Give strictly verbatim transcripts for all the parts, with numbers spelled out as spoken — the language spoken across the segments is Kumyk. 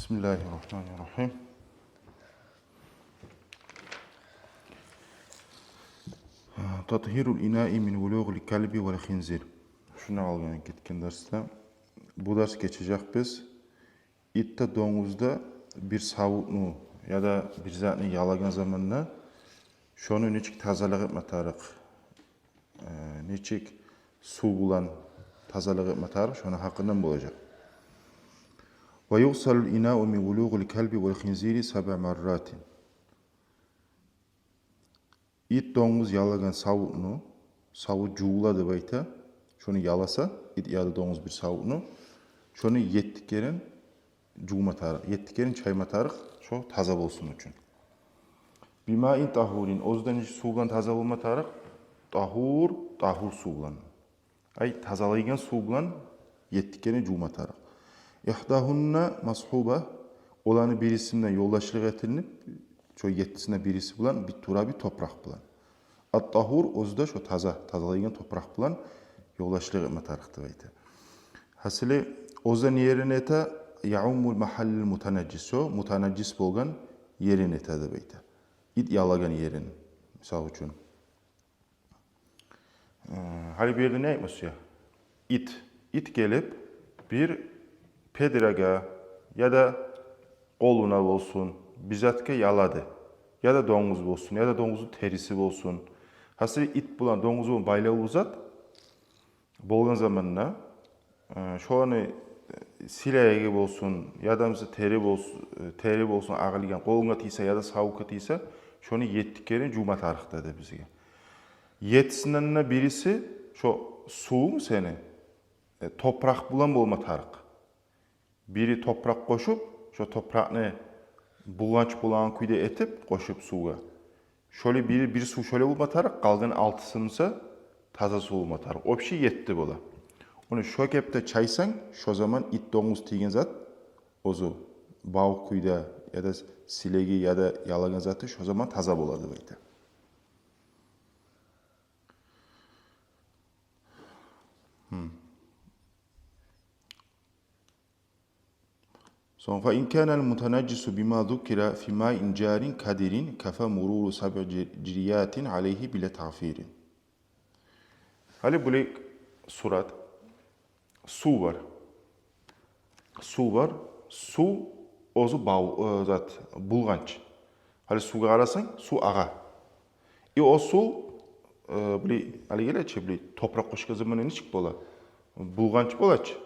بسم الله الرحمن الرحيم. تطهير الإناء من ولوغ الكلب والخنزير. Шунда къалгъан гетген дарсда. Бу дарс гечежекбиз. Ит де, донгуз да бир савутну яда бир затны ялагъан заманда шону нечик тазалыкъ этме тарыкъ, э, нечик сув булан тазалыкъ этме тарыкъ, шону гьакъындан болажакъ. ويغسل الإناء من ولوغ الكلب والخنزير سبع مرات. Ит, донгуз ялагъан савутну, савут жувула деп айта. Шону яласа, ит яда донгуз бир савутну, шону етти керен жувма тарыкъ, етти керен чайма тарыкъ, шо таза болсун учун. بماء طهور, оьзю де нечик сув булан таза болма тарыкъ? Тагьур, тагьур сув булан. Ай, тазалайгъан сув булан етти керен жувма тарыкъ. إحداهن مصحوبة, оланы бирисинден ёлдашлыкъ этилинип, шо еттисинден бириси булан, بالتراب, топуракъ булан. الطهور, оьзю де шо таза, тазалайгъан топуракъ булан ёлдашлыкъ этме тарыкъ деп айта. Гьасили, оьзю де не ерин эте? يعم محل المتنجس, шо мутанажжис болгъан ерин эте деп айта. Ит ялагъан ерин, мисал учун. Э, гьали бу ерде не айтма сюе? Ит, ит гелип бир педрага яда къолуна болсун, бир затгъа ялады. Яда донгуз болсун, яда донгузну териси болсун. Гьасили, ит булан, донгуз булан байлавлу зат болгъан заманда, э, шоланы, э, силеги болсун, яда буса тери болсун, э, тери болсун агъылгъан, къолунга тийсе яда савутгъа тийсе, шону етти керен жувма тарыкъ деди бизге. Еттисинден де бириси, шо сувунг сени, э, топуракъ булан болма тарыкъ. Бири топуракъ къошуп, шо топуракъны булгъанч болагъан кюйде этип къошуп сувгъа. Шолай бири, бир сув шолай болма тарыкъ, къалгъан алтысы буса таза сув болма тарыкъ. Общий етти бола. Ону шо кепде чайсанг, шо заман ит, донгуз тийген зат, оьзю бавукъ кюйде, яда силеги, яда ялагъан заты, шо заман таза болады деп айта. Гьм. Сонг, فإن كان المتنجس بما ذكر في ماء جار كدر كفى مرور سبع جريات عليه بلا تغفير. Гьали булай сурат. Сув бар. Сув бар. Сув оьзю бав-, э, зат, булгъанч. Гьали сувгъа къарасанг, сув агъа. И о сув, э, булай, гьали геле чи, булай топуракъ къошгъан заманда нечик бола? Булгъанч бола чы.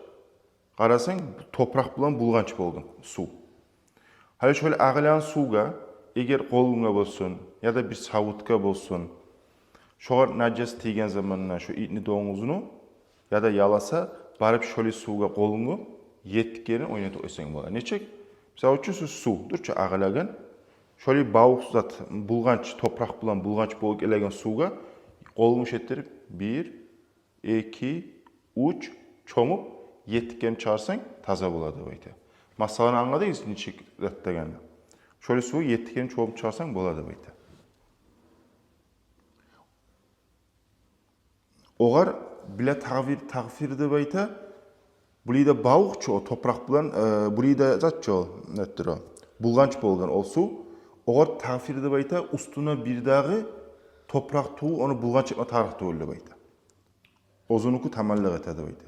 Къарасанг, топуракъ булан булгъанч болгъан сув. Гьали шолай агъылагъан сувгъа, эгер къолунга болсун, яда бир савутгъа болсун, шогъар нажас тийген заманда шо итни, донгузну, яда яласа, барып шолай сувгъа къолунгну етти керен ойнатып къойсанг бола. Нечик? Мисал учун, шо сув дюр чю агъылагъан, шолай бавукъ зат, булгъанч, топуракъ булан булгъанч болуп гелеген сувгъа къолунгну шо этдирип, бир, эки, уьч, чомуп, етти керен чыгъарсанг, таза болады деп айта. Масъаланы англадыгъыз, нечик зат дегенни. Шолай сувгъа етти керен чомуп чыгъарсанг болады деп айта. Огъар била тагъфир, тагъфир деп айта. Булай да бавукъ чу о, топуракъ булан, э, булай да зат чу о, нетдир о, булгъанч болгъан о сув. Огъар тагъфир деп айта, уьстюне бир дагъы топуракъ тюгюл, ону булгъанч этме тарыкъ тюгюл деп айта. Оьзюнюки таманлыкъ эте деп айта.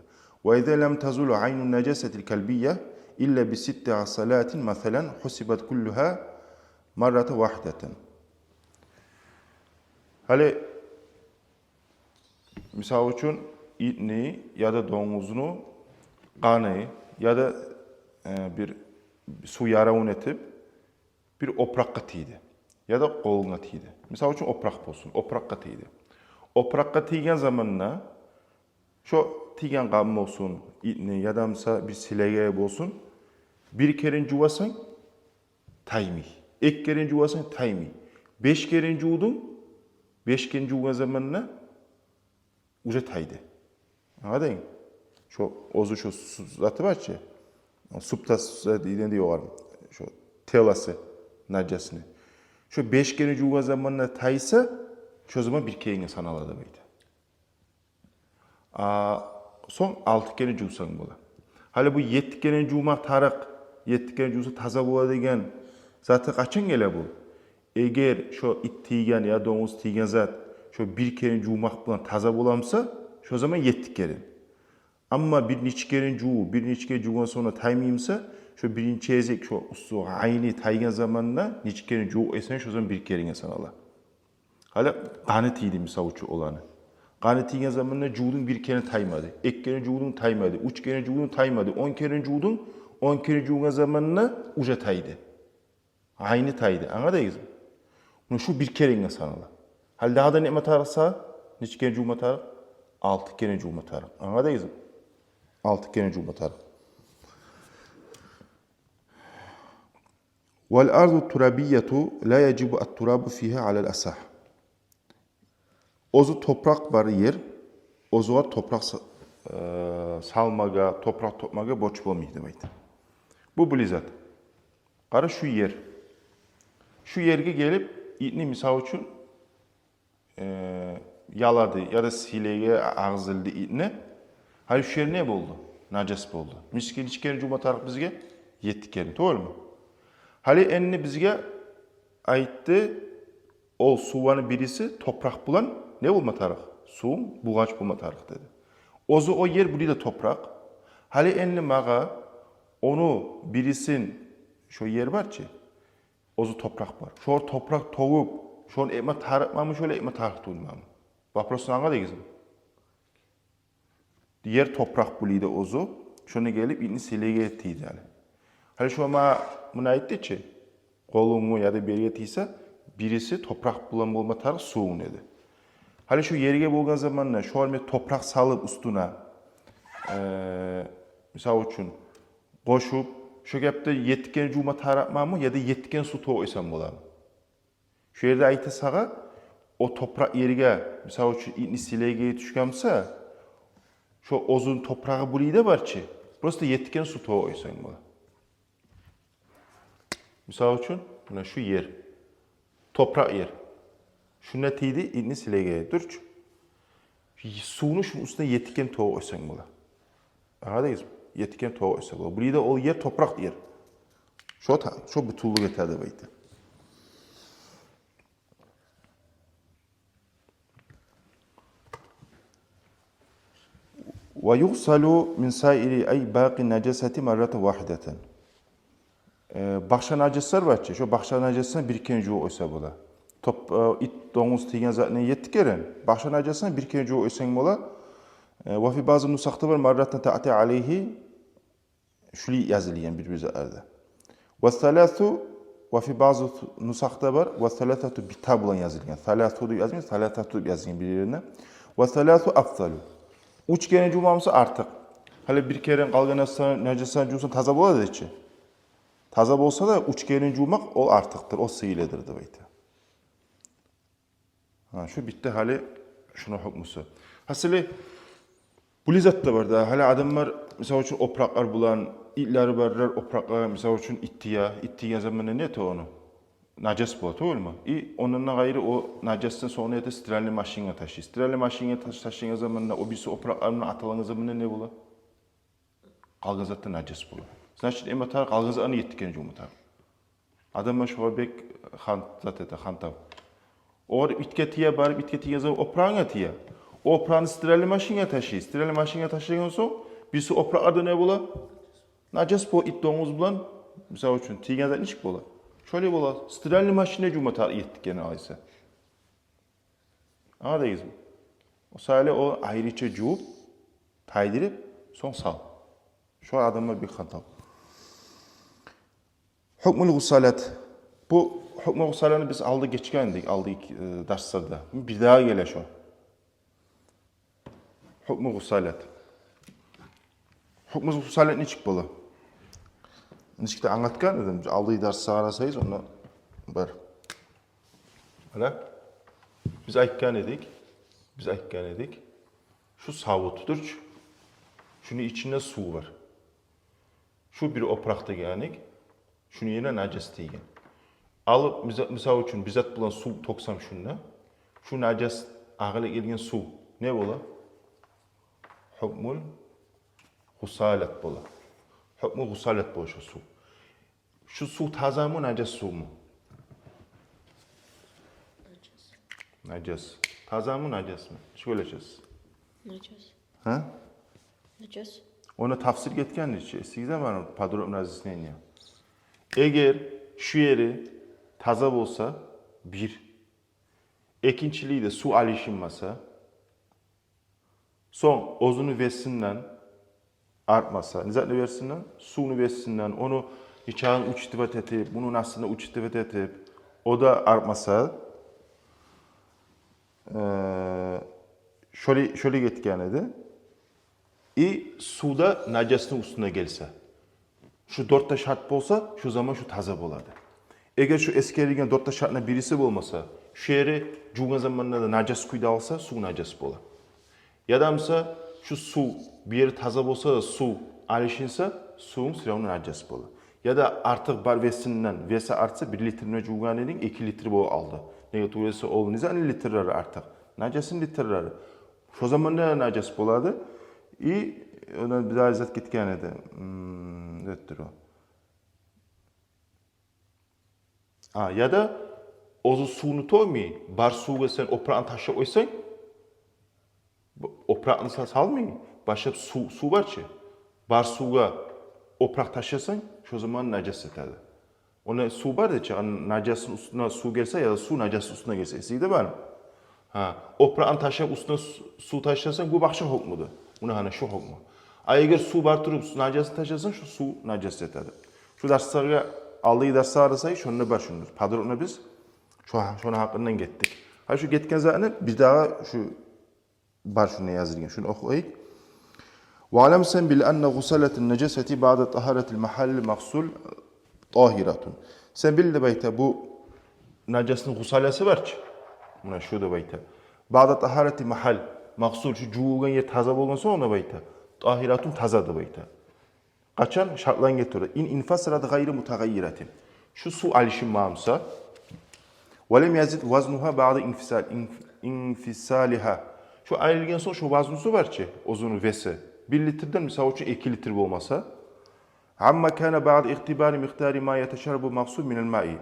وإذا لم تزل عين النجاسة الكلبية إلا بست غسلات مثلا حسبت كلها مرة واحدة. Гьали, мисал учун, итни яда донгузну къаны яда, э, бир сув яравун этип, бир опуракъгъа тийди. Яда къолунга тийди. Мисал учун, опуракъ болсун, опуракъгъа тийди. Опуракъгъа тийген заманда, шо тийген къан болсун, итни, яда буса бир силеги болсун, бир керен жувасанг, таймай. Эки керен жувасанг, таймай. Беш керен жувдунг, беш керен жувгъан заманда уже тайды. Англадынг? Шо оьзю шо су-, заты бар чы, субстанция деген де ёгъар, шо теласы нажасны. Шо беш керен жувгъан заманда тайса, шо заман бир керенге саналады деп айта. А сонг алты керен жувсанг бола. Гьали бу етти керен жувмакъ тарыкъ Етти керен жувса таза бола деген заты къачан геле бу? Эгер шо ит тийген я донгуз тийген зат шо бир керен жувмакъ булан таза боламса, шо заман етти керен. Амма бир нече керен жувуп, бир нече керен жувгъан сонг да таймаймса, шо биринчи гезик шо уьстю гьайны тайгъан заманда нече керен жувуп эсенг, шо заман бир керенге санала. Гьали къаны тийди, мисал учун, оланы. Къаны тийген заманда жувдунг, бир керен таймады, эки керен жувдунг, таймады, уьч керен жувдунг, таймады, он керен жувдунг, он керен жувгъан заманда уже тайды. Гьайны тайды. Англадыгъызмы? Муна шу бир керенге санала. Гьали дагъы да не этме тарыкъ сагъа? Нече керен жувма тарыкъ? Алты керен жувма тарыкъ. Англадыгъызмы? Алты керен жувма тарыкъ. Вал арзу турабияту ла яжибу ат-турабу фигьа алал асагь. Оьзю топуракъ бар ер, оьзюне топуракъ са-, э, салмагъа, топуракъ тёкмеге борч болмай деп айта. Бу бир зат. Къара, шу ер. Шу ерге гелип, итни, мисал учун, э, ялады яда силеге агъызылды итни. Гьали шу ер не болду? Нажас болду. Нече керен жувма тарыкъ бизге? Етти керен, тюгюлмю? Гьали энни бизге айтды, ол сувланы бириси топуракъ булан не болма тарыкъ? Сув булгъанч болма тарыкъ деди. Оьзю о ер, булай да топуракъ. Гьали энни магъа ону бирисин, шо ер бар чы, оьзю топуракъ бар. Шо топуракъ тёгюп, шону этме тарыкъмамы, шолай этме тарыкъ тюгюлмемми? Вопросну англадыгъызмы? Ер топуракъ булай да оьзю, шону гелип итни силеге тийди гьали. Гьали шо магъа муну айтды чы, къолунгну яда бир ерге тийсе, бириси топуракъ булан болма тарыкъ сувунг деди. Гьали шо ерге болгъан заманда шо мен топуракъ салып уьстюне, э, мисал учун, къошуп, шо гепде етти керен жувма тарыкъмамы яда етти керен сув тёгюп къойсам боламы? Шо ерде айта сагъа, о топуракъ ерге, мисал учун, итни силеге тюшгенмиса, шо оьзюню топурагъы булай да бар чы, просто етти керен сув тёгюп къойсанг бола. Мисал учун, муна шу ер, топуракъ ер. Шунда тийди итни силеге, дюр чю. Сувну шуну уьстюне етти керен тёгюп къойсанг бола. Англадыгъызмы? Етти керен тёгюп къойса бола. Булай да ол ер топуракъ ер. Шо та-, шо бютюнлюк эте деп айта. Ва югъсалу мин саири ай бакъи нажасати марратан вагьидатан. Э, башгъа нажаслар бар чы, шо башгъа нажасдан бир керен жувуп къойса бола. Топ-, э, ит, донгуз тийген затны етти керен, башгъа нажасдан бир керен жувуп къойсанг бола. Э, ва фи баъзи нусахда бар, марратан таъти алайгьи, шулай язылгъан бир-бир затларда. Ва саласу, ва фи баъзи нусахда бар, ва саласату, бир та булан язылгъан. Саласу деп язмай, саласату деп язгъан бир еринде. Ва саласу афзалу. Уьч керен жувмагъан буса артыкъ. Гьали бир керен къалгъан нажасдан, нажасдан жувсанг таза бола деди чи. Таза болса да, уьч керен жувмакъ ол артыкъдыр, ол сыйлыдыр деп айта. Гьа, шу битди гьали шуну гьукмусу. Гьасили, булай зат да бар да, гьали адамлар, мисал учун, опуракълар булан, итлери барлар опуракъгъа, мисал учун, ит тие, ит тийген заманда не эте ону? Нажас бола, тюгюлмю? И ондан да къайры о нажасдан сонг не эте, стиральный машинагъа ташлай. Стиральный машинагъа таш-, ташлагъан заманда о бириси опуракълар булан аталагъан заманда не бола? Къалгъан зат да нажас бола. Значит, эм тарыкъ къалгъан затны етти керен жувма тарыкъ. Адамлар шогъар бек хант-, зат эте, хантав. Огъар итге тие, барып итге тийген заман опурагъынга тие. Опурагъын стиральный машинагъа ташлай. Стиральный машинагъа ташлагъан сонг, бириси опуракълар да не бола? Нажас бола, ит, донгуз булан, мисал учун, тийген зат нечик бола? Шолай бола. Стиральный машинагъа жувма тарыкъ етти керен алайса. Англадыгъызмы? О саялы о айрыча жувуп, тайдырып, сонг сал. Шо адамлар бек хантав. Гьукмул гъусалат. Бу гьукмул гъусалатны биз алда гечген эдик, алдагъы, э, дарсларда. Бирдагъы геле шо. Гьукмул гъусалат. Гьукмул гъусалат нечик бола? Нечик де англатгъан эдим. Алдагъы дарсгъа къарасагъыз, онда бар. Гьали биз айтгъан эдик, биз айтгъан эдик. Шу савут дюр чю. Шуну ичинде сув бар. Шу бир опуракъ деген эдик. Шуну ерине нажас тийген. Алып, миса-, мисал учун, бир зат булан сув тёксем шунда, шу нажас агъылып гелген сув не бола? Гьукмул гъусалат бола. Гьукмул гъусалат бола шо сув. Шу сув тазамы, нажас сувму? Нажас. Тазамы, нажасмы? Нечик ойлашасыз? Нажас. Гьа? Нажас. Ону тафсир гетген эди чи, эсигизде бармы подробное разъяснение? Эгер шу ери таза болса, бир. Экинчилей де, сув алышынмаса, сонг оьзюню весинден артмаса, не затны весинден, сувну весинден, ону нечакъын учитывать этип, муну астында учитывать этип, о да артмаса, э, шолай, шолай гетген эди. И сув да нажасны уьстюне гелсе, шу дёрт де шарт болса, шу заман шу таза болады. Эгер шу эсгерилген дёрт де шартны бириси болмаса, шу ери жувгъан заманда да нажас кюйде къалса, сув нажас бола. Яда буса шу сув, бир ери таза болса да, сув алышынса, сувунг всё равно нажас бола. Яда артыкъ бар весинден, веси артса, бир литрни жувгъан эдинг, эки литр болуп къалды. Неге тюгюл эсе, ол не затны литрлери артыкъ? Нажасны литрлери. Шо заманда нажас болады. И ондан бир дагъы зат гетген эди. М, не затдыр о? А, яда оьзю сувну тёгмей, бар сувгъа сен опуракъны ташлап къойсанг, бу опуракъны са-, салмай, башлап сув, сув бар чы, бар сувгъа опуракъ ташласанг, шо заман нажас этеди. Онда сув бар дей чи, ан-, нажасны уьстюне сув гелсе, яда сув нажасны уьстюне гелсе, эсигизде бармы? Гьа, опуракъны ташлап уьстюне су-, сув ташласанг, бу башгъа гьукмуду. Муна гьана шо гьукму. А эгер сув бар туруп, нажасны ташласанг, шо сув нажас этеди. Шу дарслагъа, алдагъы дарслагъа къарасагъыз, шонда бар шунда. Подробно биз шо, шону гьакъындан гетдик. Гьа, шу гетген затны бир дагъы шу бар шунда язылгъан. Шуну охуйыкъ. Ва алам, сен бил, анна гъусалатан нажасати баъда тагьаратил магьалли магъсул тагьиратун. Сен бил деп айта, бу нажасны гъусаласы бар чы. Муна шу деп айта. Баъда тагьарати магьал магъсул, шу жувулгъан ер таза болгъан сонг деп айта. Тагьиратун, таза деп айта. Къачан? Шартланы гелтире. Ин инфасалат гъайру мутагъаййиратин. Шу сув алышынмаса, ва лам язид вазнугьа баъда инфисал-, инф-, инфисалигьа. Шу айрылгъан сонг шу вазнусу бар чы, оьзюню веси. Бир литрден, мисал учун, эки литр болмаса. Амма кана баъда игътибари микъдари ма яташаррабу магъсул минал маи.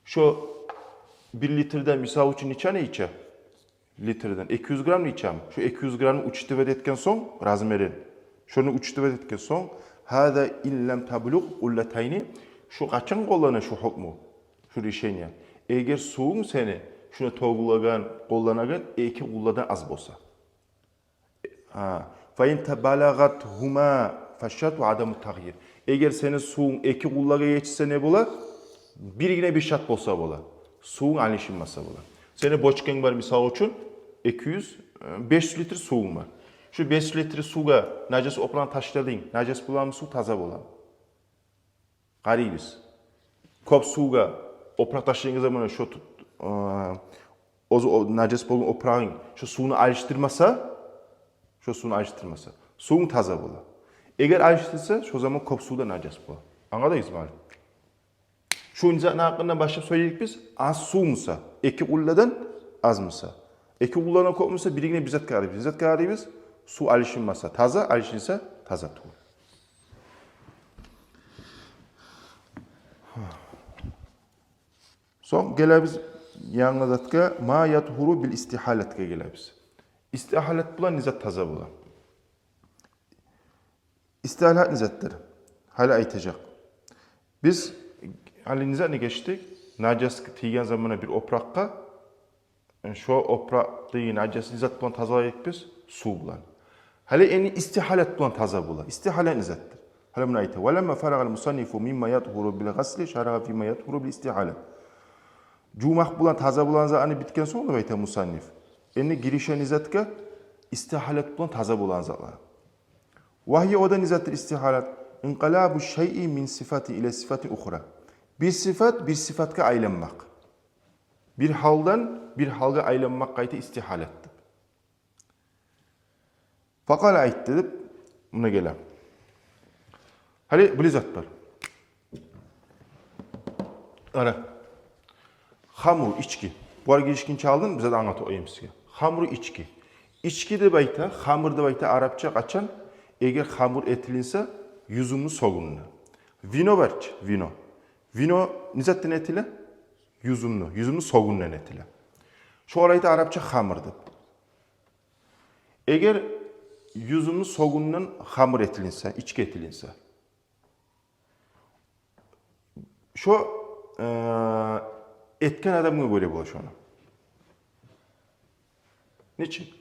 Шо бир литрден, мисал учун, нечакъыны иче? Литрден эки юз граммны ичеми? Шо эки юз граммны учитывать этген сонг, размерин, шону учитывать этген сонг, гьаза ин лам таблугъ къуллатайни, шу къачан къоллана шу гьукму, шу решение? Эгер сувунг сени шуна тёгюлеген, къолланагъан эки къулладан аз болса. Гьа. Фа ин табалагъатгьума фашшарту адаму тагъйир. Эгер сени сувунг эки къуллагъа етишсе, не бола? Биргине бир шарт болса бола. Сувунг алышынмаса бола. Сени бочканг бар, мисал учун, эки юз, э, беш юз литр сувунг бар. Шу беш юз литр сувгъа нажас опуракъны ташладынг. Нажас боламы сув, таза боламы? Къарайбыз. Кёп сувгъа опуракъ ташлагъан заманда шо тут-, э, оьзю о нажас болгъан опурагъынг шо сувну алышдырмаса, шо сувну алышдырмаса, сувунг таза бола. Эгер алышдырса, шо заман кёп сув да нажас бола. Англадыгъызмы гьали? Шу затны гьакъында башлап сёйледик биз, аз сувмуса, эки къулладан азмыса, эки къулладан кёпмюсе, биргине бир затгъа къарайбыз. Не затгъа къарайбыз? Сув алышынмаса таза, алышынса таза тюгюл. Сонг гелебиз янгы затгъа, ма ятгьуру бил истигьалатгъа гелебиз. Истигьалат булан не зат таза бола? Истигьалат не затдыр? Гьали айтажакъ. Биз гьали не затны гечдик? Нажас тийген заманда бир опуракъгъа, шо опуракъ деген нажасны не зат булан тазалайыкъ биз? Сув булан. Гьали энни истигьалат булан таза бола. Истигьалат не затдыр? Гьали муну айта. Ва ламма фарагъал мусаннифу мимма ятгьуру бил гъасли шарагъа фима ятгьуру бил истигьала. Жувмакъ булан таза болагъан затны битген сонг деп айта мусанниф, энни гирише не затгъа? Истигьалат булан таза болагъан затлагъа. Ва гьия, о да не затдыр истигьалат? Инкъалабу шайъи мин сифати ила сифати ухра. Бир сифат бир сифатгъа айланмакъ. Бир гьалдан бир гьалгъа айланмакъгъа айта истигьалат деп. Факъала, айтды деп, муна геле. Гьали булай зат бар. Ана, хамру, ички. Булар гиришгинче алдын биз де англатып къояйым сизге. Хамру, ички. Ички деп айта, хамр деп айта арапча къачан? Эгер хамр этилинсе, юзюмню согуна. Вино бар чы, вино. Вино не затдан этиле? Юзюмню, юзюмню согундан этиле. Шогъар айта арапча хамыр деп. Эгер юзюмню согундан хамыр этилинсе, ички этилинсе, шо, э, этген адамгъа гёре бола шону. Нечик?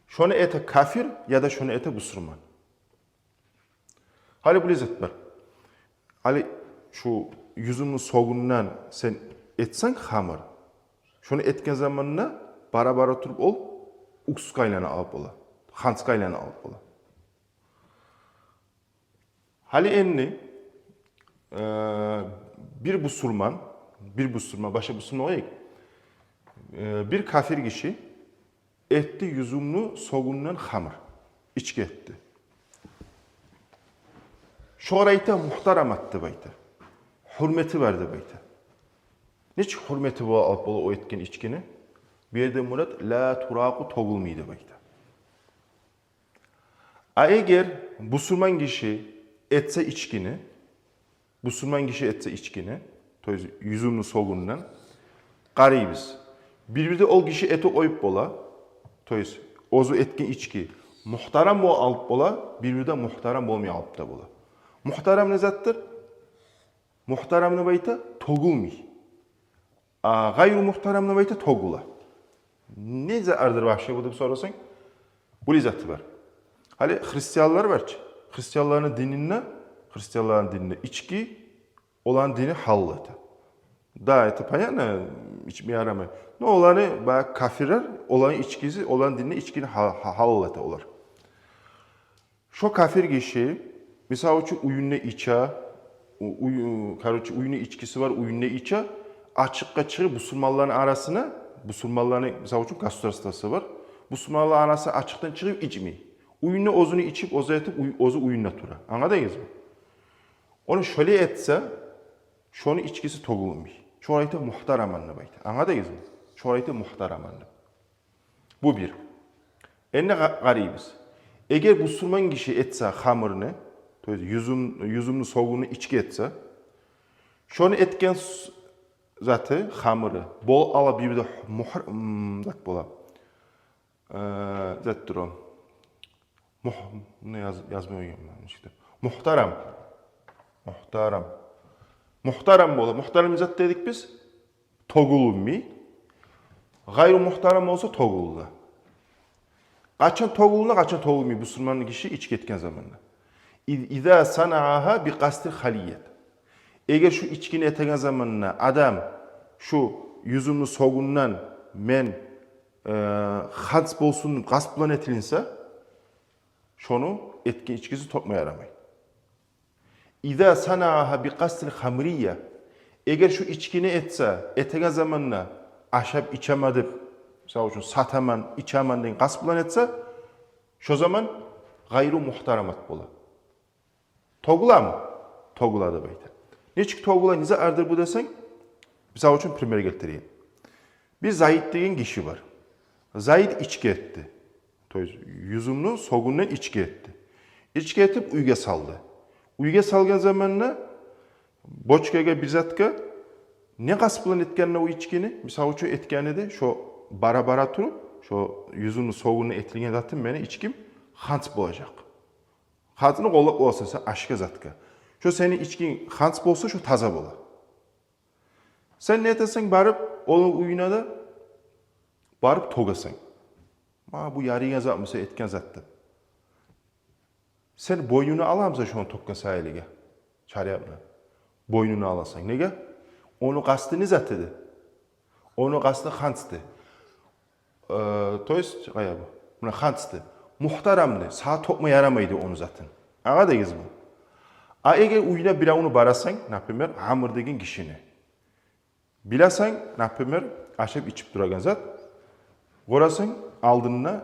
Шону эте кафир яда шону эте бусурман. Гьали булай зат бар. Гьали шу юзюмню согундан сен этсенг хамыр, шону этген заманда бара-бара туруп ол уьксюсге айлана алып бола, хантсгъа айлана алып бола. Гьали энни, э, бир бусурман, бир бусурман, башгъа бусурман къояйыкъ, э, бир кафир гиши этди юзюмню согундан хамыр, ички этди. Шогъар айта мухтарамат деп айта. Гьюрмети бар деп айта. Нечик гьюрмети бола алып бола о этген ичкини? Бу ерде мурат ла туракъу, тёгюлмей деп айта. А эгер бусурман гиши этсе ичкини, бусурман гиши этсе ичкини, то есть юзюмню согундан, къарайбыз. Бир-бирде ол гиши эте къоюп бола, то есть оьзю этген ички мухтарам бола алып бола, бир-бирде мухтарам болмай алып да бола. Мухтарам не затдыр? Мухтарам деп айта тёгюлмей. А гъайру мухтарам деп айта тёгюле. Не затлардыр вообще бу деп сорасанг, булай заты бар. Гьали христианлар бар чы. Христианланы дининде, христианланы дининде ички оланы дини гьалал эте. Да, это понятно, ичме ярамай. Но оланы баягъы кафирлер, оланы ичкиси, оланы дининде ичкини гьа-, гьа-, гьалал эте олар. Шо кафир гиши, мисал учун, уьюнде иче, у-, уью-, короче, уьюнде ичкиси бар, уьюнде иче, ачыкъгъа чыгъып бусурманланы арасына, бусурманланы, мисал учун, государствосу бар, бусурманланы арасына ачыкъдан чыгъып ичмей. Уьюнде оьзюню ичип, оьзю этип, уьй-, оьзю уьюнде тура. Англадыгъызмы? Ону шолай этсе, шону ичкиси тёгюлмей. Шогъар айта мухтараман деп айта. Англадыгъызмы? Шогъар айта мухтараман деп. Бу бир. Энни къа-, къарайбыз. Эгер бусурман гиши этсе хамырны, то есть юзюм, юзюмню согунну ички этсе, шону этген с-, заты, хамыры, бол ала бир-бирде мухр-, м, зат бола. Э, зат тура. Мух-, муну яз-, язмай къойгъанман, нечикдир. Мухтарам. Мухтарам. Мухтарам бола. Мухтарам зат дедик биз? Тёгюлмей. Гъайру мухтарам болса тёгюле. Къачан тёгюле, къачан тёгюлмей бусурман гиши ички этген заманда? И-, иза санаагьа би къасдил халият. Эгер шу ичкини этеген заманда адам шу юзюмню согундан мен, э, ханс болсун деп къаст булан этилинсе, шону этген ичкиси тёкме ярамай. Иза санаагьа би къасдил хамрия. Эгер шу ичкини этсе, этеген заманда ашап ичемен деп, мисал учун, сатаман, ичемен деген къаст булан этсе, шо заман гъайру мухтарамат бола. Тёгюлеми? Тёгюле деп айта. Нечик тёгюле, не затдыр бу десенг, мисал учун, пример гелтирейим. Бир Заид деген гиши бар. Заид ички этди. То есть юзюмню согундан ички этди. Ички этип уьйге салды. Уьйге салгъан заманда бочкагъа, бир затгъа, не къаст булан этгенде о ичкини, мисал учун, этгени де, шо бара-бара туруп, шо юзюмню согундан этилген затым мени ичким ханс болажакъ. Хансны къоллап боласан сен ашгъа, затгъа. Шо сени ичкинг ханс болса, шо таза бола. Сен не этесен, барып, ону уьюне де барып тёгесен. Ма бу ярайгъан затмы сен этген зат деп. Сен бойнуна аламысан шону тёкген саялыгъа? Шариатны. Бойнуна аласан. Неге? Ону къасты не зат эди? Ону къасты ханс эди. Э, то есть, къая бу? Муна ханс эди. Мухтарам эди. Сагъа тёкме ярамай эди ону затын. Англадыгъызмы? А эгер уьюне биревню барасан, например, Амр деген гишини. Билесен, например, ашап ичип турагъан зат. Гёресен, алдында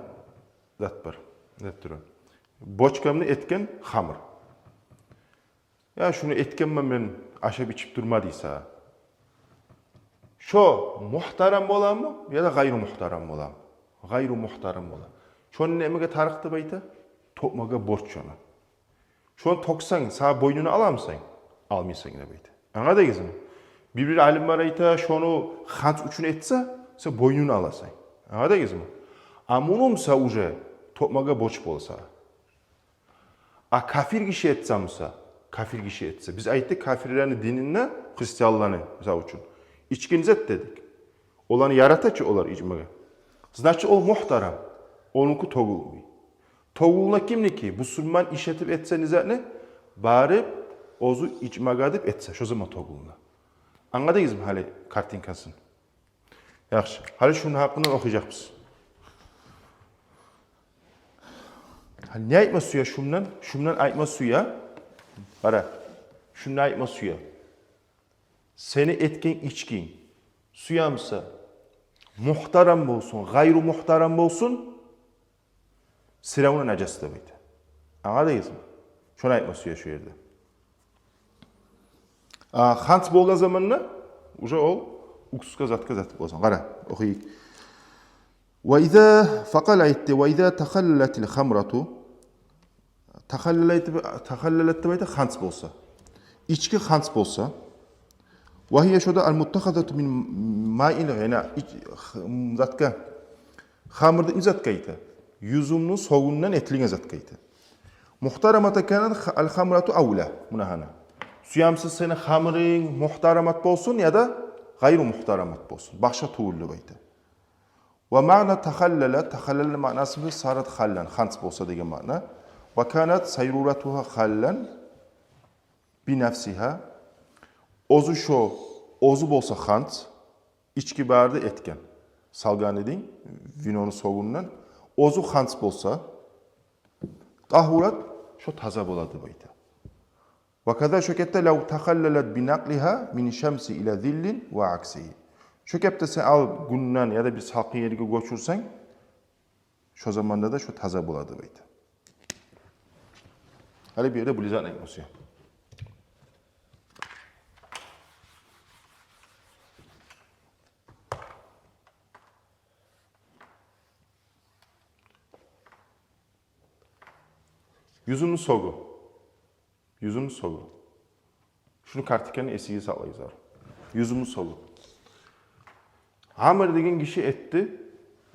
зат бар. Зат тура. Бочкамны этген хамыр. Я, шуну этгенмен мен, ашап ичип турма дейсе. Шо мухтарам боламы, яда гъайру мухтарам боламы? Гъайру мухтарам бола. Шону немеге тарыкъ деп айта? Тёкмеге борч шону. Шону тёксенг, сагъа бойнуна аламысан? Алмайсан деп айта. Англадыгъызмы? Бир-бир алимлер айта, шону ханц учун этсе, сен бойнуна аласан. Англадыгъызмы? А муну буса уже тёкмеге борч бола сагъа. А капир гиши этсе буса, капир гиши этсе. Биз айтдыкъ, капирлени дининде, христианланы, мисал учун, ичкини зат дедик. Оланы ярата чы олар ичмеге. Значит, ол мухтарам. Онуки тёгюлмей. Тёгюлюне кимники? Бусурман иш этип этсе не затны, барып оьзю ичмеге деп этсе, шо заман тёгюлюне. Англадыгъызмы гьали картинкасын? Яхшы. Гьали шуну гьакъындан охуйжакъбыз. Гьали не айтма сюе шундан? Шундан айтма сюе. Къара. Шундан айтма сюе. Сени этген ичкинг, сюе буса, мухтарам болсун, гъайру мухтарам болсун, сиравну нажас деп айта. Англадыгъызмы? Шону айтма сюе шу ерде. А ханц болгъан заманда уже ол уксусгъа, затгъа зат болсун. Къара, охуйыкъ. Ва иза, факъала, айтды, ва иза тахаллалатил хамрату. Тахаллалат деп, тахаллалат деп айта, ханц болса. Ички ханц болса. Ва гьия, шо да, ал-муттахазату мин маил гъина. Ич-, х-, затгъа, хамыр деп не затгъа айта? Юзюмню согундан этилген затгъа айта. Мухтараматан канат ха-, ал-хамрату авла. Муна гьана. Сюе буса сени хамырынг мухтарамат болсун яда гъайру мухтарамат болсун. Башгъа тюгюл деп айта. Ва маъна тахаллала, тахаллала маънасы бу сарат халлан, ханц болса деген маъна. Ва канат сайруратугьа халлан би нафсигьа. Оьзю шо, оьзю болса ханц, ички бары да этген, салгъан эдинг винону согундан, оьзю ханц болса, тагьурат, шо таза болады деп айта. Ва каза шо кепде лав тахаллалат би накълигьа мин шамси ила зиллин ва аксигьи. Шо кепде сен алып гюнден яда бир салкъын ерге гёчюрсенг, шо заманда да шо таза болады деп айта. Гьали бу ерде булизан айтмасы. Юзюмню согу. Юзюмню согу. Шуну картинканы эсигизде сакълайгъыз. Юзюмню согу. Амр деген гиши этди.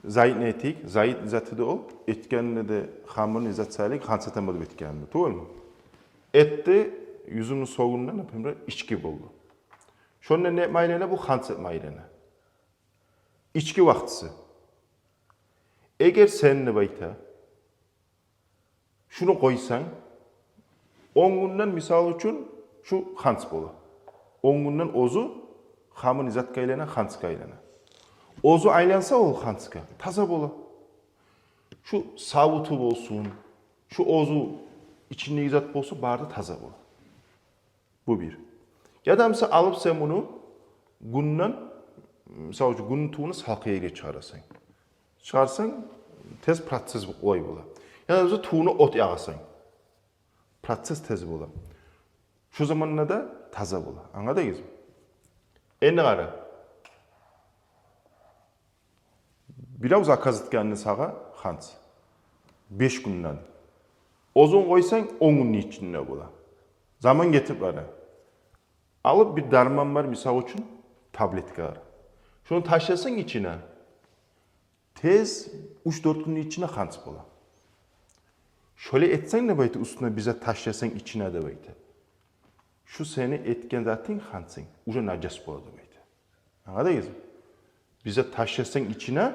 Зайдны этейик. Зайд заты да ол. Этгенде де хамырны зат сайлык, ханц этемен деп этгенде. Тюгюлмю? Этди, юзюмню согундан, например, ички болду. Шонда не этме айлана? Бу ханц этме айлана. Ички вакътиси. Эгер сен, деп айта, шуну къойсанг, он гюнден, мисал учун, шу ханц бола. Он гюнден оьзю хамыр затгъа айлана, ханцгъа айлана. Оьзю айланса ол ханцгъа, таза бола. Шу савуту болсун, шу оьзю ичиндеги зат болсун, бары да таза бола. Бу бир. Яда, мисал, алып сен муну гюнден, мисал учун, гюнню тувуна салкъын ерге чыгъарасан. Чыгъарсанг, тез процесс олай бола. Яда, мисал, тувуна от ягъасан. Процесс тез бола. Шу заманда да таза бола. Англадыгъызмы? Энди къара. Бирев заказ этгенни сагъа ханц. Беш гюнден. Оьзюн къойсанг, он гюнню ичинде бола. Заман гетип бара. Алып бир дарман бар, мисал учун, таблеткалар. Шону ташласанг ичине, тез уьч-дёрт гюнню ичинде ханц бола. Шолай этсенг, деп айта, уьстюне бир зат ташласанг ичине, деп айта, шу сени этген затынг, ханцынг, уже нажас бола, деп айта. Англадыгъызмы? Бир зат ташласанг ичине,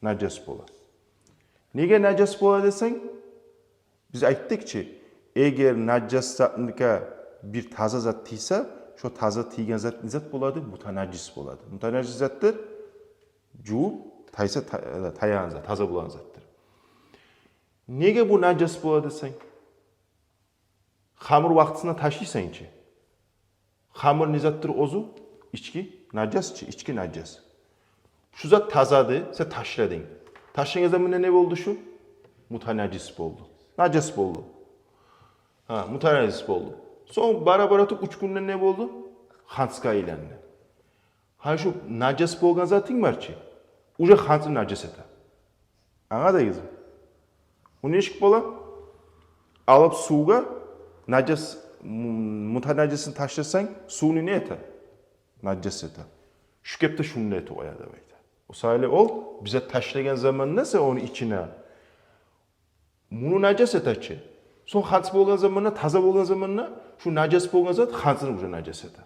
нажас бола. Неге нажас бола десенг, биз айтдыкъ чы, эгер нажас затныкъа бир таза зат тийсе, шо таза тийген зат не зат болады? Мутанажис болады. Мутанажис затдыр, жувуп тайса, та-, таягъан зат, таза болагъан затдыр. Неге бу нажас бола десенг, хамыр вакътисинде ташлайсан чы. Хамыр не затдыр оьзю? Ички нажас чы, ички нажас. Шу зат тазады, сен ташладынг. Ташлагъан заманда не болду шу? Мутанажис болду. Нажас болду. Гьа, мутанажис болду. Сонг бара-бара туруп уьч гюнден не болду? Ханцгъа айланды. Гьа, шу нажас болгъан затынг бар чы, уже ханцны нажас эте. Англадыгъызмы? О нечик бола? Алып сувгъа нажас Му-, мутанажжисин ташласанг, сувну не эте? Нажжас эте. Шу кепде шуну да этип къоя деп айта. О саялы ол бир зат ташлагъан заманда сен ону ичине, муну нажжас эте чи. Сонг ханц болгъан заманда, таза болгъан заманда, шу нажжас болгъан зат ханцны уже нажжас эте.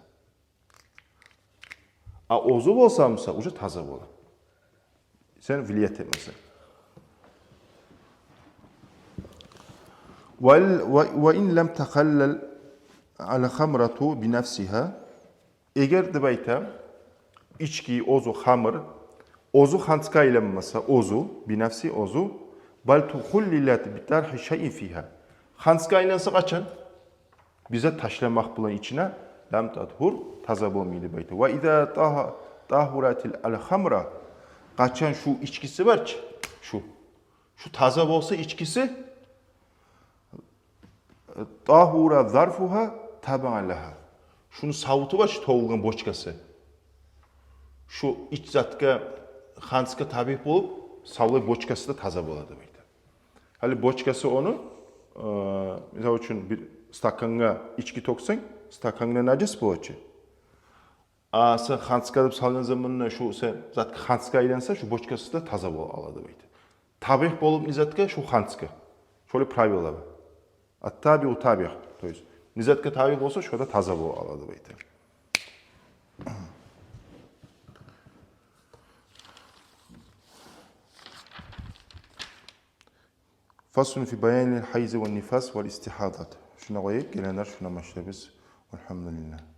А оьзю болса, мисал, уже таза бола, сен вилият этмесенг. Ва, ва, ва ин лам тахаллал ал хамрату би нафсигьа. Эгер, деп айта, ички оьзю, хамр оьзю ханцгъа айланмаса, оьзю, би нафси, оьзю, бал тухуллилат би тархи шайин фигьа. Ханцгъа айланса къачан? Бир зат ташламакъ булан ичине, лам татгьур, таза болмай деп айта. Ва иза тагьа-, тагьуратил ал хамра, къачан шу ичкиси бар чы, шу, шу таза болса ичкиси, тагьура зарфугьа табан лагьа. Шуну савуту бар чы, толгъан бочкасы. Шу ич затгъа, ханцгъа табиъ болуп, савлай бочкасы да таза бола деп айта. Гьали бочкасы ону, э, мисал учун, бир стакангъа ички тёксенг, стакангда нажас бола чы. А сен ханцгъа деп салгъан заманда шу сен затгъа, ханцгъа айланса, шу бочкасы да таза бола ала деп айта. Табиъ болуп не затгъа? Шу ханцгъа. Шолай правила бар. Ат-табиъу табиъ. То есть, не затгъа табиъ болса, шо да таза бола ала деп айта. Фаслун фи баянил хайзи ван нифас вал истихадат. Шуна къояйыкъ, гелеген дарс шундан башлайбыз. Валгьамдулиллагь.